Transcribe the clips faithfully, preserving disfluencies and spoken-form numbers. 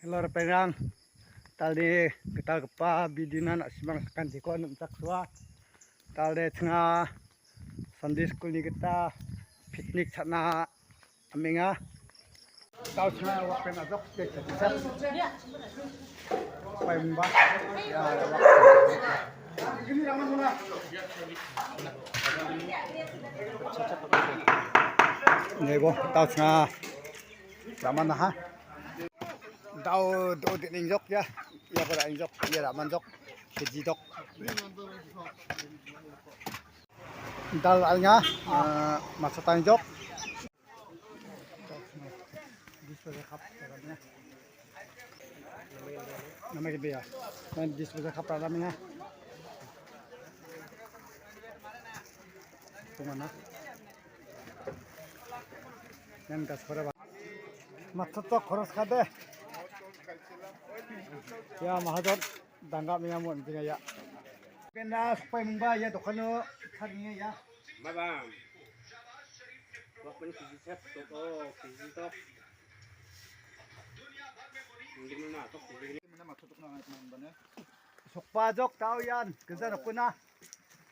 Hello, ripengrang. Talde gitalgipa bidina na·simang sakantiko nimchaksoa. Talde chinga Sunday school-ni gita picnic cha·na amenga. Tau chinga wapen ajok, cek, cek, cek. Pai mumba. Ya, ya, wak. Nego, tau chinga. Ramanaha. Dau, dau de ningjok ya. Ya, pada ningjok, ya, ramanjok. Kejidok. Dal alnga, eh, masatangjok. Nama ke biya? Main disposal cup ada mana? Kemana? Yang gas pada, Pak. Maksud tu koros kade. Ya, mahajon. Dangga minga mo intinya ya. Kena supaya mumba ya dokano tadinya ya. Baba. Waktu ni kisi set tok, oh, kisi tok. Ini mana tok, ini. Sokpajok tau yan, kejar aku na.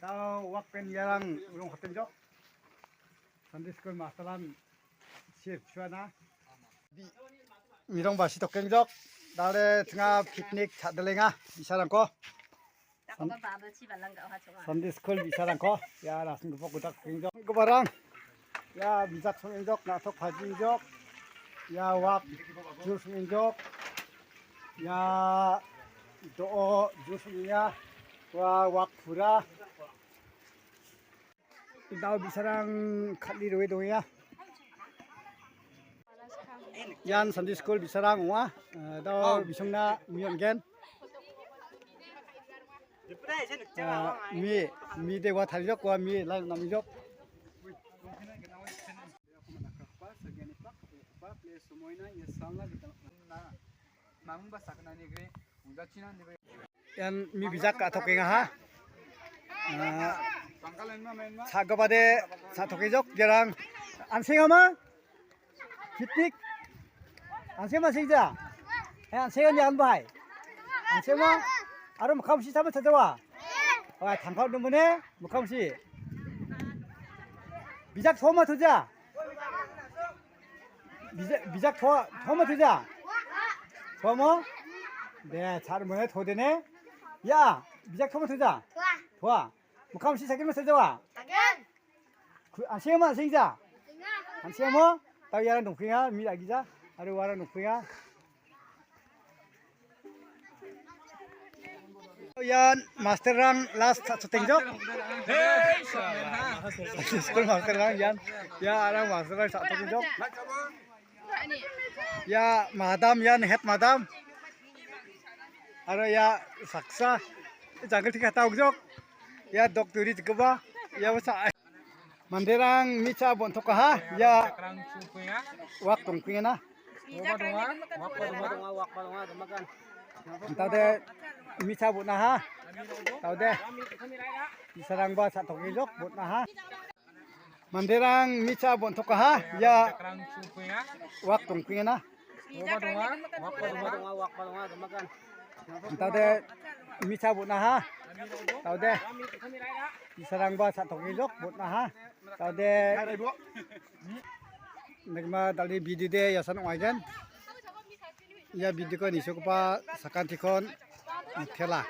Tau wak pen yarang urung hotel jok. Sunday school masteran sir chuana. Di mirong basi tokengjok. Dale tengah picnic cha·delenga bisarangko. Sunday school bisarangko. Ya, rasin gupok gudak tokengjok. Gubarang. Ya, bijak songengjok, na·tok paji ingjok. Ya, wak jus songengjok. Ya, do·o jus songenga. Wa, wak pura. Dao bisarang kal·e roe dongenga. Ian Sunday school bisarang ong·a. Eh, dao bisongna mi on·gen. Eh, mi, mi de ua tarijok, ua mi lai namijok. Ian mi bijak ka·tokenga ha. Ah, sa·gipade sa·tokejok, jarang. An·sengama? Picnic? An·sengama sengja? Eh, an·sengan ya, an bahai. An·sengama? Aro mikkamsi sama sajawa? Oi, tangkap dumune, mikkamsi. Bijak soma tuja? Bijak, bijak tho-, thoma thuja? Thomo? De, char mone thodene. Ya, bijak thoma thuja? Thoa. Thoa. Mikkamsi sakin ma thujawa? Sakin. Ku-, an·sengma an·sengja? An·sengmo? Tau iarang dongkringa, mi ra·gija. Aro uarang dongkringa. Ian masterrang last sa-, sa·tengjok. School masterrang ian. Ya, arang masterrang sa·tengjok. Ya, madam ian head madam. Aro ya, saksa. Janggil tiga tahu jok. Ya, doktori juga. Ya, masa. Manderang mi cha bon·tokaha, ia wak dongpengena. Taude mi cha bon·aha. Taude. Bisarangba cha·tokejok bon·aha. Manderang mi cha bon·tokaha, ia wak dongpengena. Taude mi cha bon·aha. Taude. Bisarangba cha·tokejok bon·aha. Taude. Nagma dal·e bidi de iasan ong·aigen. Ia bidiko nisogipa sakantikon tela.